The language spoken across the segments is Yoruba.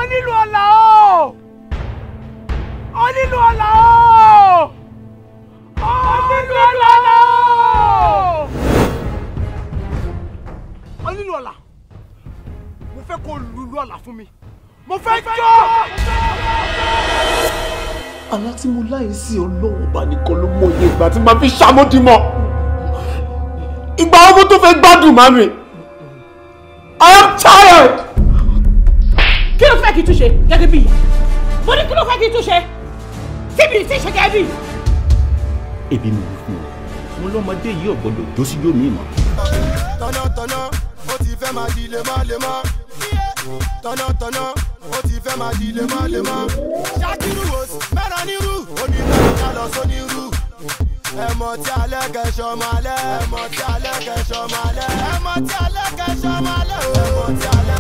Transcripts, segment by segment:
Onílù ọ̀la o! Onílù ọ̀la o! Onílù ọ̀la o! Onílù ọ̀la, mo fẹ́ kó lùlù ọ̀la fún mi. Mo fẹ́ jó! Àlá tí mo láìsí Ọlọ́run bá nìkan ló mọ iye ìgbà tí màá fi ṣàmódìmọ̀. Ìgbà wo mo tó fẹ́ gbádùn màmí? I am tired! Kí ló fẹ́ kí n tún ṣe gẹ́gẹ́ bí ìyá? Mo ní kí ló fẹ́ kí n tún ṣe? Tí mi ti ṣe gẹ́gẹ́ bí. Ebi mi ò fún ọ. Mo lọ́mọdé yìí ò gbọ́dọ̀ jó sí yóò mí mọ́. Tọ̀nàtọ̀nà ó ti fẹ́ máa di lemọ́lemọ́. Tọ̀nàtọ̀nà ó ti fẹ́ máa di lemọ́lemọ́. Ṣakiru wo mẹ́ràn nírú onígbà lọ sónírú. Ẹ̀mọ̀ tí alẹ́ kẹsàn máa lẹ́. Ẹ̀mọ̀ tí alẹ́ kẹsàn máa lẹ́. Ẹ̀mọ̀ tí alẹ́ kẹsàn máa lẹ́. Ẹ̀mọ̀ tí alẹ́.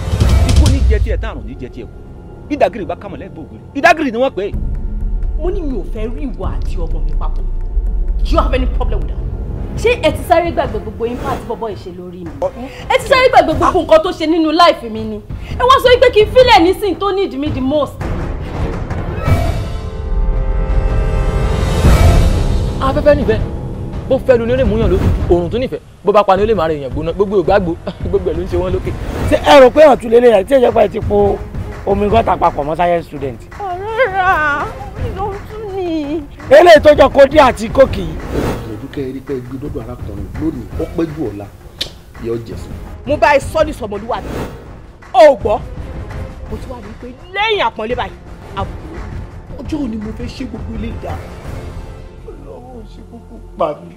Ikú ní jẹ tiẹ̀ tààrùn ní jẹ tiẹ̀ kù. Ìdágìrì bá kámọ̀ lẹ́gbẹ̀ẹ́ ògiri. Ìdágìrì ni wọ́n pè é. Mo ní mi ò fẹ́ rí ìwọ àti ọmọ mi papọ̀. Do you have any problem with that? Ṣé ẹ ti sáré gbàgbé gbogbo impact bọ́bọ́ ìṣe lórí mi? Ẹ ti sáré gbàgbé gbogbo nǹkan tó ṣe nínú life mi ni. Ẹ wá sọ wípé kí n fílẹ̀ nísìnyí tó need me the most. Afẹ́fẹ́ nífẹ̀ẹ́ bó fẹ́ lu ní ó lè múyàn lókè, òòrùn tó nífẹ̀ẹ́ bó bá pa ní ó lè má ra èèyàn gbóná, gbogbo ìgbàgbó gbogbo ẹ̀ ló ń ṣe wọ́n lókè. Ṣé ẹ rò pé ọ̀tún lélẹ̀ yẹn tí ìjọba ti po omi gọ́tà papọ̀ mọ́ science student? Ọ̀rẹ́ rà ló ń tún ni. Eléyìí tó jọ kódí àti kókì yìí. Ìgbìyànjú kẹ́ ẹ rí pé gbé dọ́dọ̀ arákùnrin lónìí ó pẹ́ jù ọ̀la yóò jẹ fún. Mo bá ẹ sọ ní sọmọlúwàbí, o ò gbọ́, mo ti wá rí i pé lẹ́yìn àpọ́nlé báyìí àbùkù. Ọjọ́ òní mo fẹ́ ṣe gbogbo ilé ìdá. Ọlọ́run ṣe kúkú pa mí.